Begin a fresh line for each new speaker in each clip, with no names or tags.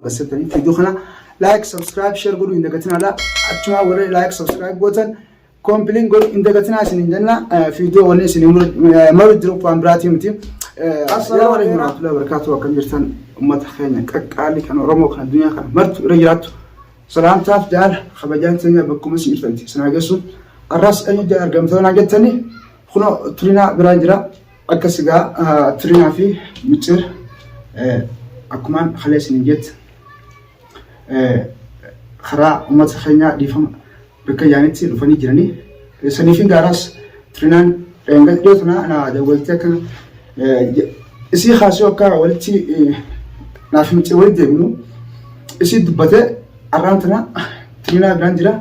Gassettanii viidiyoo kana like, subscribe, share godhuu hin dagatinaa. Achumaa warri like, subscribe gootan complain godhuu hin dagatinaa isiniin jenna. Viidiyoo wanni isin maru jiru waan biraatii miti. Assalaamu alaikum warahmatullahi wabarakatuh. Akkam jirtan uummata keenya qaqqaalii kan Oromoo kan addunyaa kana martu irra jiraattu. Salaamtaaf jaala kabajaan teenya bakkuma isin jirtanti isin haa geessu. Arraas eenyu jala argamtoo naan jettanii kunoo turinaa biraan jira. Akka sigaa turinaa fi micciir akkumaan kalee isin jette karaa uummata keenyaa dhiifama bakka yaanitti dhufanii jiranii. Saniif gaaraas turinaan dhiyoo tanaa na dawwaltee akkana isii kaasuu akka walitti naaf micciir walitti deebinu isii dubbatee arraan tana turinaa biraan jira.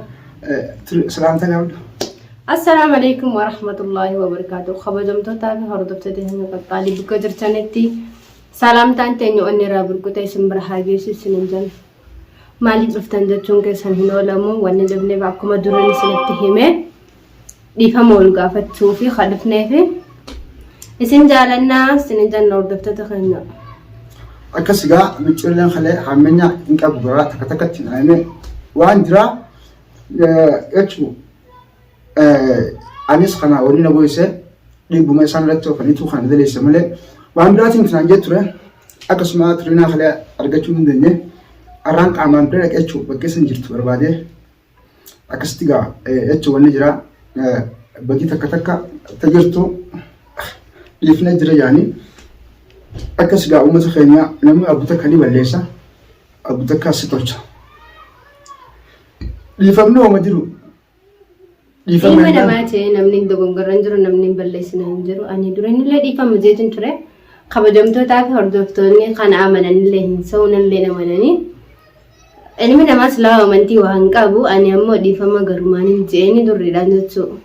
Salaamtaa gaafadhu.
Assalaamu alaikum warahmatullaahi wabarakaatuh. Kabajamtootaa fi hordoftoota keenya qaqqaalii bakka jirtanitti salaamtaan teenya onni irraa burqute isin bira haa geessu isinin jenna. Maaliif dhuftan jechuun keessan hin oolamu wanni dhufneef akkuma duraan isinitti hime dhiifama wal gaafachuu fi kan dhufneef isin jaalannaa isinin jenna hordoftoota keenya.
Akkas egaa micciirleen kalee hammenya hin qabu garaa takka takkatti hin aayime waan jiraa jechuun anis kana wanni na goyse dhiibbuma isaan irratti oofaniitu kana daleesse malee waan biraatiin kanaan jee ture. Akkasuma turinaa kalee argachuu hin dandeenye arraan qaamaan bira dhaqee jechuun bakka isin jirtu barbaadee akkasitti gaa jechuun wanni jira badii takka takka ta jirtu dhiifnee jira yaanii akkas gaa uummata keenya namni abbu takka ni balleessa abbu takka si tolcha. Dhiifamni hooma jiru. Dhiifama
Ilma namaa ta'ee namni hin dogongorre hin jiru, namni hin balleessine hin jiru. Ani duranillee dhiifama jeetiin ture. Kabajamtootaa fi hordoftoonni kana amananillee hin sa'uunillee amananii. Ilmi namaas lama amantii waa hin qabu. Ani ammoo dhiifama garumaan hin je'eeni durriidhaan jechuudha.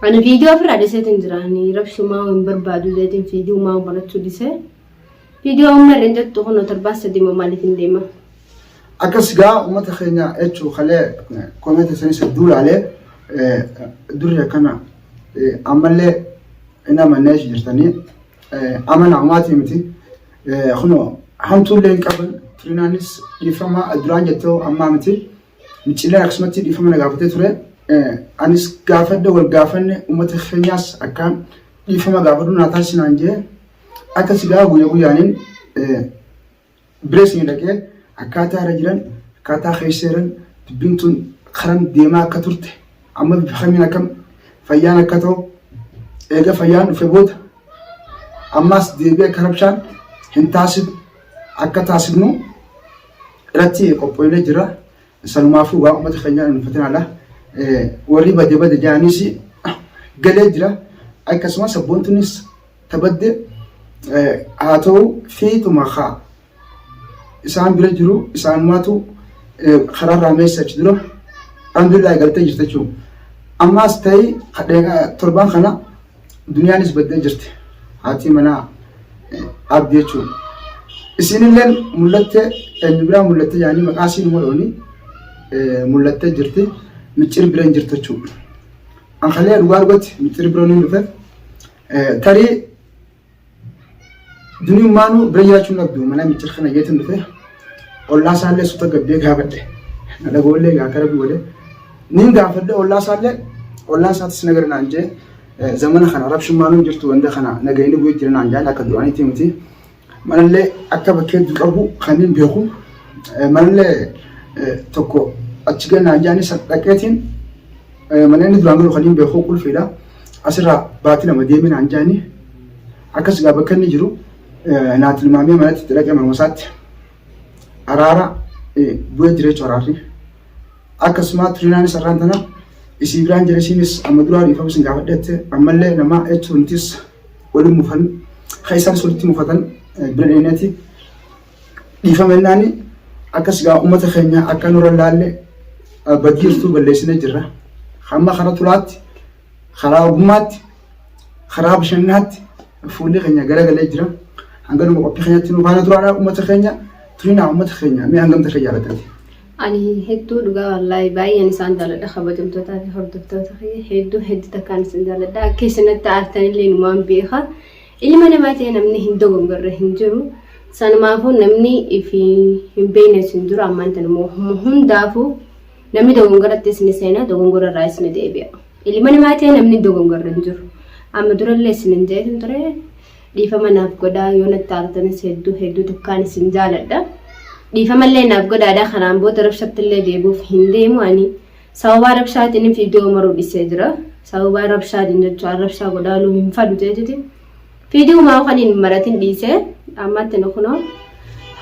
Ani viidiyoo ofirraa dhiseetiin jira. Ani rabshumaa hin barbaadu jeetiin viidiyoo maa barachuu dhisee. Viidiyoo amma irra hin jettu kun torbaan sadii moo maaliif hin deema?
Akkas gaa uummata keenya jechuun kalee komeeta sanis hedduu laalee durri akkana ammallee hin amannee jirtanii amana homaatii miti. Kunoo hamtuullee hin qaban turinaanis dhiifama duraan jettee ammaa miti. Micciileen akkasumatti dhiifama na gaafatee ture. Anis gaafadhe wal gaafanne uummata keenyaas akkaan dhiifama gaafadhu naa taasisinaan jee akkas gaa guyya guyyaaniin bira isin dhaqee akkaataa irra jiran akkaataa keessa jiran dubbiin tun karan deemaa akka turte amma bifa kamiin akkam fayyaan akka ta'u eega fayyaan dhufe booda ammaas deebi'ee akka rabshaan hin taasifnu akka taasifnu irratti qophoonee jira. Sanumaafuu waa uummata keenyaa hin ulfatin ala warri bade bade ja'anis galee jira. Akkasumas sabboontunis tabadde haa ta'u fiixuma haa isaan bira jiru isaanumaatu karaa irraa meessa achi dura alhamdulillah galtee jirti jechuudha. Ammaas ta'ee torbaan kana duniyaanis baddee jirti. Haati manaa abdi jechuudha. Isinilleen mul'attee eenyu biraa mul'attee yaanii maqaa isiin godhooni mul'attee jirti. Micciir bira hin jirtu jechuudha. Ankalee dhugaa dhugatti micciir bira ni dhufe. Tarii duniyummaanuu bira jiraachuu hin dhabdu mana micciir kana geetiin dhufe. Ollaa isaallee suuta gabbee gaafadhe. Na dhaga'ullee gaa akka rabbi godhe. Niin gaafadhe ollaa isaallee ollaan isaatis nagara naan jee zamana kana rabshummaanuu hin jirtu wanta kana nagayni bu'ee jira naan jaan akka duraaniitti miti. Manallee akka bakkee hedduu qabu kan hin beeku. Manallee tokko achi gad naan jaanis dhaqeetiin mana inni duraan galu kan hin beeku qulfiidha. Asirraa baatii lama deemee naan jaani akkas gaa bakka inni jiru naa tilmaamee manatti itti dhaqee manuma isaatti araara bu'ee jira jechuudha araarri. Akkasuma turinaanis har'aan tana isii biraan jira isiinis amma duraa dhiifama isin gaafadhette ammallee nama jechuun nutis waliin mufan kan isaanis walitti mufatan bira dheeneeti dhiifama jennaani akkas gaa uummata keenya akka nurra laalle badii jirtu balleessinee jirra. Hamma karaa tolaatti karaa ogummaatti karaa bashannanaatti fuulli keenya garagalee jira. Hanganuma qophii keenyatti nu faana turaadha uummata keenya turinaa uummata keenya mee hangam takka jaalatani.
Ani hedduu dhugaa wallaahi baay'een isaan jaaladha kabajamtootaa fi hordoftoota kiyya hedduu hedduu takkaan isin jaaladha akka isinatti aartanillee numaan beeka ilma namaa ta'e namni hin dogongorre hin jiru. Sanumaafuu namni ifi hin beekne isin dura ammaan tana immoo hundaafuu namni dogongoratti isin seena dogongora irraa isin deebi'a. Ilma namaa ta'e namni dogongorra hin jiru. Amma durallee isin hin jeetin ture dhiifama naaf godhaa yoo natti aartanis hedduu hedduu takkaan isin jaaladha. Dhiifamallee naaf godhaadha kanaan booda rabshattillee deebi'uuf hin deemu ani sababaa rabshaatiin viidiyoo maruu dhisee jira. Sababaa rabshaatiin jechuun rabshaa godhaaluu hin fadu jechuuti. Viidiyoo kan hin maratin dhiisee ammatti nu kunoo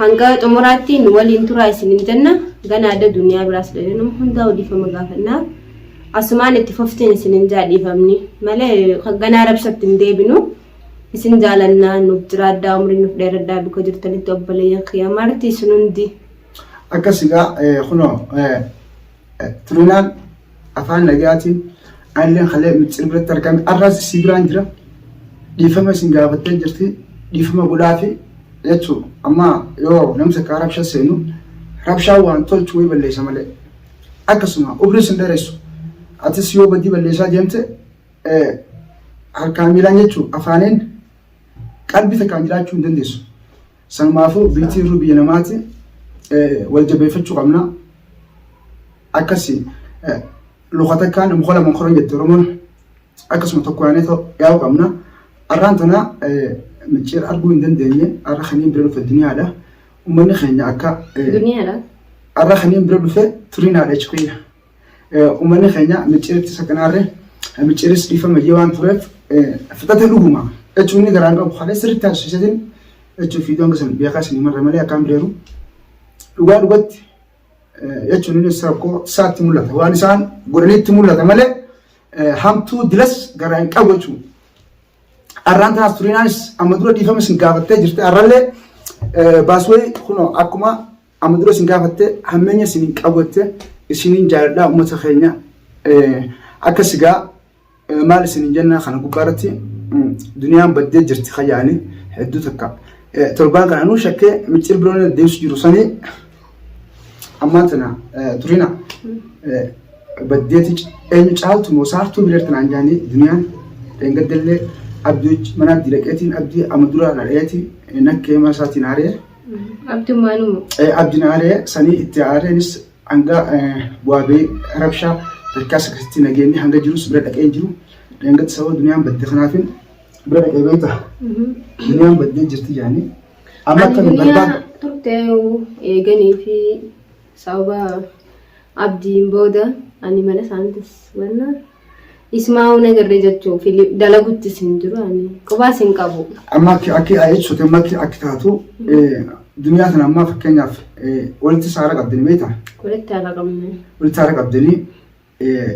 hanga xumuraatti nu waliin turaa isin hin jenna gana adda duniyaa biraas dhufee nama hundaa dhiifama gaafannaa asumaan itti fuftiin isin hin jaa dhiifamni malee ganaa rabshatti hin deebinu isin jaalannaa nuuf jiraadhaa umrii nuuf dheeradhaa bika jirtanitti obboleeyyan kiyya marti isin hundi.
Akkas egaa kunoo Turinaan afaan nagayaatiin anilleen kalee micciir biratti argame arraas isii biraan jira dhiifama isin gaafattee jirti dhiifama godhaafi jechuu amma yoo namni takka rabsha seenu rabshaan waan tolchu wayii balleessa malee akkasuma umrii isin dheeressu atis yoo badii balleessaa deemte harkaan miilaan jechuu afaaniin qalbii takkaan jiraachuu hin dandeessu. Sanumaafuu biitii irruu biyya namaati wal jabeeffachuu qabna. Akkasi luka takkaan muka lama koran jette Oromoon akkasuma tokko yaanee yaa'uu qabna. Arraan tana micciir arguu hin dandeenye arra kaniin bira dhufe duniyaadha. Uummanni keenya akka
Duniyaadha.
arra kaniin bira dhufe turinaadha jechuudha. Uummanni keenya micciiritti sakanaarre micciiris dhiifama jee waan tureef fixate dhuguma jechuun inni garaan qabu haala sirriitti taasisiisatiin jechuun fiidoo hanga san beekaa isin himarra malee akkaan bireeru dhugaa dhugatti jechuun inni rakkoo isaatti mul'ata waan isaan godhanitti mul'ata malee hamtuu dilas garaa hin qabu jechuudha. Arraan tanaas turinaanis amma dura dhiifama isin gaafattee jirti arrallee baaswee kunoo akkuma Amma dura isin gaafatte hammeenya isin hin qabu jette isiniin jaaladha uummata keenya akka sigaa maal isin hin jenna kana gubbaa irratti duniyaan baddee jirti kajaani hedduu takka torbaan kana anuu shakkee micciir biroon deemsu jiru sanii ammaan tana turina baddeeti eenyu caaltu moo saartuu bireerti naan jaanii duniyaan dheengaddallee abdii mana abdii dhaqeetiin abdii amma dura na dhayeeti nakkee mana isaatiin aaree
Abdummaanuma.
Abdiin aaree sanii itti aareenis hanga bu'aa ba'ii rabshaa takkaas akkasitti nageenyi hanga jirus bira dhaqee hin jiru. Dheengaddi sababa duniyaan badde kanaafin bira dhaqee beekta. Duniyaan baddee jirti jaanii. Amma
Ani
akka
duniyaa
barbaadu
turte eeganii fi sababa abdiin booda ani mana isaaniitis wanna Ismaa'uu nagarree jechuun dalaguttis hin jiru ani qubaas hin qabu.
Amma akki akki jechuudha amma akki akki taatu duniyaa kana ammaa fakkeenyaaf walitti saara qabdini beektaa?
Walitti haala qabne.
Walitti saara qabdini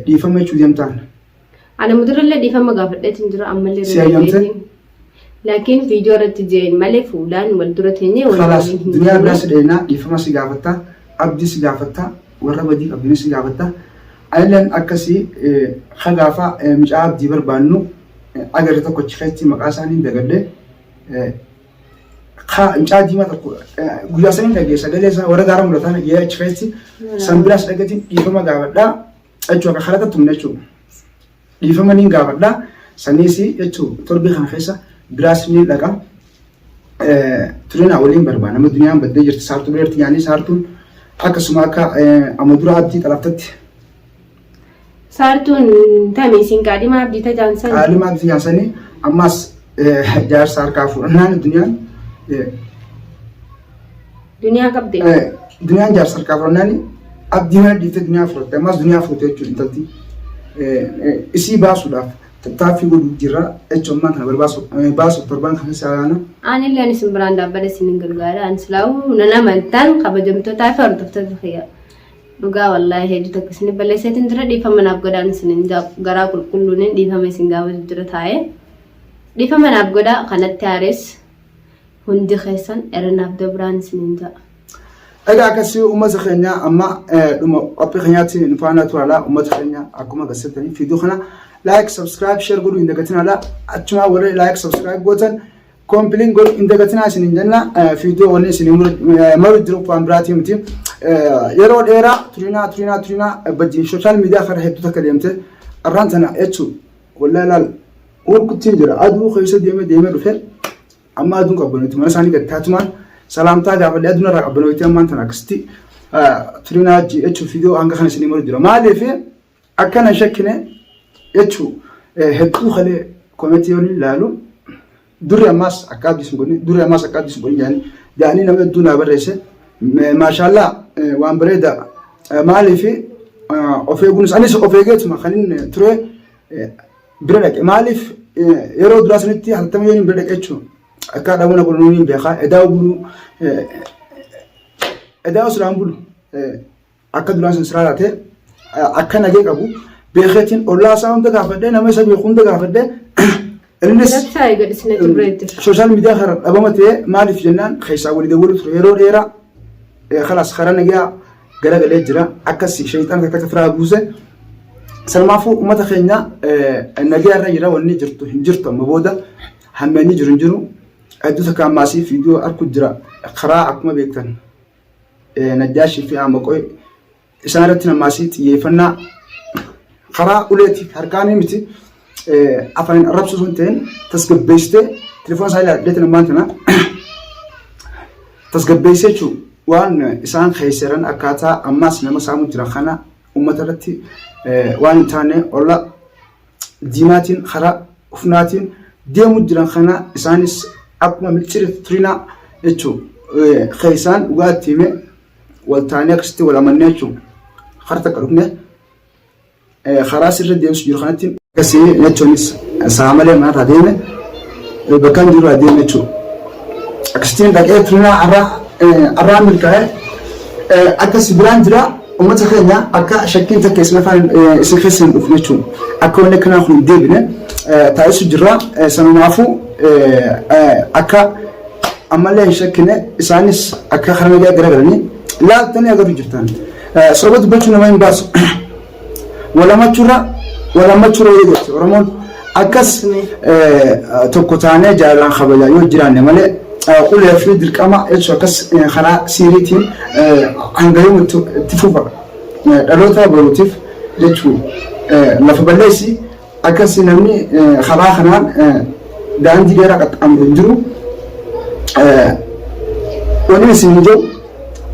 dhiifama jechuu deemtaan.
Ani mudurallee dhiifama gaafadheetiin jira ammallee
Si hayyamte?
Laakiin viidiyoo irratti jeen malee fuulaan wal dura teenyee wal
Kalaas
waliin hin
duniyaa biraa
jirru.
si dheeyna dhiifama si gaafatta abdii si gaafatta warra badii qabdini si gaafatta anilleen akkasii ka gaafa mucaa abdii barbaannu agarre tokko achi keessatti maqaa isaanii dagadhe ka mucaa diimaa tokko guyyaa sanii dhagee sagalee isaa warra gaara mul'atan jee achi keessatti san biraas dhagatiin dhiifama gaafadhaa jechuu akka kalata tumne jechuudha. Dhiifama niin gaafadha. Saniis jechuun torbee kana keessa biraas niin dhaqa. Turinaa waliin barbaada. Nama duniyaan baddee jirti saartuu bireerti nyaanii saartuun akkasuma akka amma dura abdii xalaftatti.
Saartuun tami isin qaadhimaa abdii tajaansan.
Qaadhimaa abdii tajaansanii ammas jaarsa harkaa fuudhannaan duniyaan.
Duniyaa qabde.
Duniyaan jaarsa harkaa fudhannaan abdii mana dhiiftee duniyaa fudhatte ammas duniyaa fuute jechuudha intalti. Isii baasuudhaaf tattaaffii godhu jirra jechuun ammaan kana barbaasuuf torbaan kana keessa yaana.
Anillee isin biraan dhaabbadha isin hin gargaara. Ani silaa'uu nan amantaan kabajamtootaa fi hordoftoota kiyya. Dhugaa wallaahi hedduu takka isin balleesseetiin jira dhiifama naaf godhaan isin garaa qulqulluun dhiifama isin gaafatu jira taa'ee. Dhiifama naaf godhaa kanatti haares. Hundi keessan irra naaf dabraan isiniin ja'a.
Egaa akkasii uummata keenya amma dhuma qophii keenyaatti nu faana turaalaa uummata keenya akkuma agarsiiftanii fiiduu kana like subscribe share godhuu hin dagatinaalaa achumaa warri like subscribe gootan kompiiliin godhuu hin dagatinaa isin hin jenna fiiduu wanni isin maru jiru waan biraatii miti yeroo dheeraa turinaa turinaa turinaa bajjiin sooshaal miidiyaa kana hedduu takka deemte arraan tana jechuun wallahi laal hurkuttiin jira aduu keessa deemee deemee dhufe Amma aduun qabbaneetu mana isaanii gad taatumaan Salaamtaa gaafadhee aduun irraa qabbanooytee ammaan tana akkasitti turinaa jechuun viidiyoo hanga kana isinii malu jira. Maaliif akkana hin shakkine jechuu hedduu kalee kometii yoo ilaalu durri ammaas akka abdii sun godhin durri ammaas akka abdii sun godhin jaanii jaanii nama hedduu naa barreesse. Maashaallaa waan bareeda maaliif of eeguunis anis of eegeetuma kan inni ture bira dhaqe maaliif yeroo duraa sanitti haltama yoo bira dhaqe jechuun akka dhabuna godhuu ni beekaa edaa buluu edaa osiraan bulu akka duraan sun siraa taate akka nagee qabu beekeetiin ollaa isaa hunda gaafadhee nama isa beeku hunda gaafadhee innis
Labsaa eega dhisneetu bira jira.
sooshaal miidiyaa kana dhabama ta'ee maaliif jennaan keessaa walii dawwalu ture yeroo dheeraa kalaas karaa nagaa garagalee jira akkas shayxaan takka takka firaa buuse sanumaafuu uummata keenya nagaa irra jira wanni jirtu hin jirtu amma booda hammeenyi jiru hin jiru hedduu takka ammaasii viidiyoo arku jira karaa akkuma beektan Najjaashii fi Amaqoy isaan irratti ammaasii xiyyeeffannaa karaa uleeti harkaanii miti afaan arrabsuu sun ta'een tasgabbeessitee telefoona isaa ilaaladheetiin ammaan tana tasgabbeessee jechuun waan isaan keessa akkaataa ammaas nama saamu jira kana uummata irratti waan hin taane olla diinaatiin karaa ufnaatiin deemu jiran kana isaanis akkuma micciriif turinaa jechuun keessaan dhugaa itti hime wal taanee akkasitti wal amannee jechuun karaa takka dhufne karaa sirra deemsu jiru kanatti akkasii jechuunis sa'a malee manarraa deeme bakka hin jirurraa deeme jechuudha. Akkasittiin dhaqee turinaa arraa milkaa'e akkas biraan jira uummata keenya akka shakkiin takka isin afaan isin keessa hin dhufne jechuudha. Akka wanni akkanaa kun hin deebine taasisu jirra. Sanumaafuu akka ammallee hin shakkine isaanis akka karaa nagaa garagalanii laaltanii agarru jirtan. Soba dubbachuu nama hin baasu. Walamachuurra walamachuurra yoo jette Oromoon akkas tokko taanee jaalalaan kabajaa yoo jiraanne malee ulee fi dirqama jechuun akkas karaa siiriitiin hanga yoom itti fufa dhaloota boruutiif jechuun lafa balleessi akkas namni karaa kanaan daandii dheeraa qaxxaamuru hin jiru. Wanni isin hin jiru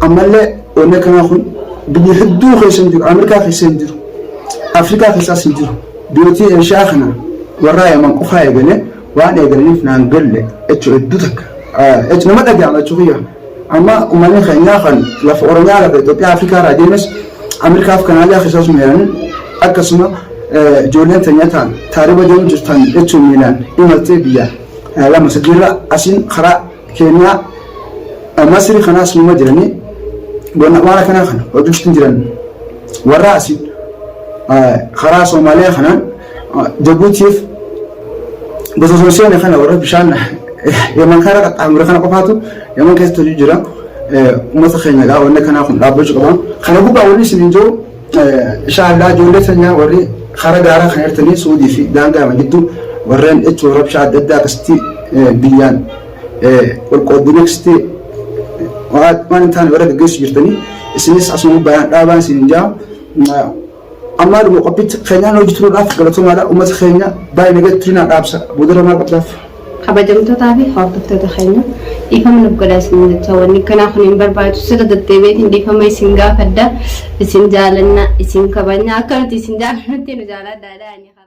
ammallee wanni akkanaa kun biyya hedduu keessa hin jiru Ameerikaa keessa hin jiru Afrikaa keessaas hin jiru biyyoota Eeshiyaa kana warra Yaman qofaa eegalee waan eegalaniif naan galle jechuudha hedduu takka jechuudha nama dhaga'ama jechuu kiyya amma uummanni keenyaa kan lafa Oromiyaa lafa Itoophiyaa Afrikaa irraa deemes Ameerikaa fi Kanaadaa keessaas miilaan akkasuma ijoolleen teenya ta'an taariba deemu jirtan jechuun miilaan imaltee biyya lama sadiirra asiin karaa Keeniyaa Masri kanaas numa jiranii waan akkanaa kana hojjechuutti jiran warra asiin karaa Soomaaliyaa kanaan Jabuutiif gosa osoo seene kana warra bishaan Yaman karaa qaxxaamure kana qofaatu Yaman keessatti hojii jira. Uummata keenya gaa wanni kanaa kun dhaabbachuu qaba. Kana gubbaa wanni isin hin jiru inshaallah ijoollee teenya warri karaa gaaraa kan jirtanii Suudii fi daangaa Yaman gidduu warreen jechuun rabshaa adda addaa akkasitti biyyaan wal qooddanii akkasitti waan hin taane warra gaggeessu jirtanii isinis asuma gubbaadhaan dhaabaan isin hin jaa. Ammaa dhuma qophiitti keenyaan hojii turuudhaaf galatoomaadha. Uummata keenya baay'ee nagatti turinaa dhaabsa. Boodarra maal qabdaaf?
Kabajamtootaa fi hordoftoota keenya dhiifama nuuf godhaa isin jecha wanni kanaa kun hin barbaachisu irra deddeebi'eetiin dhiifama isin gaafadha isin jaalanna isin kabajna akka nuti isin jaalannutti nu jaaladhaadha.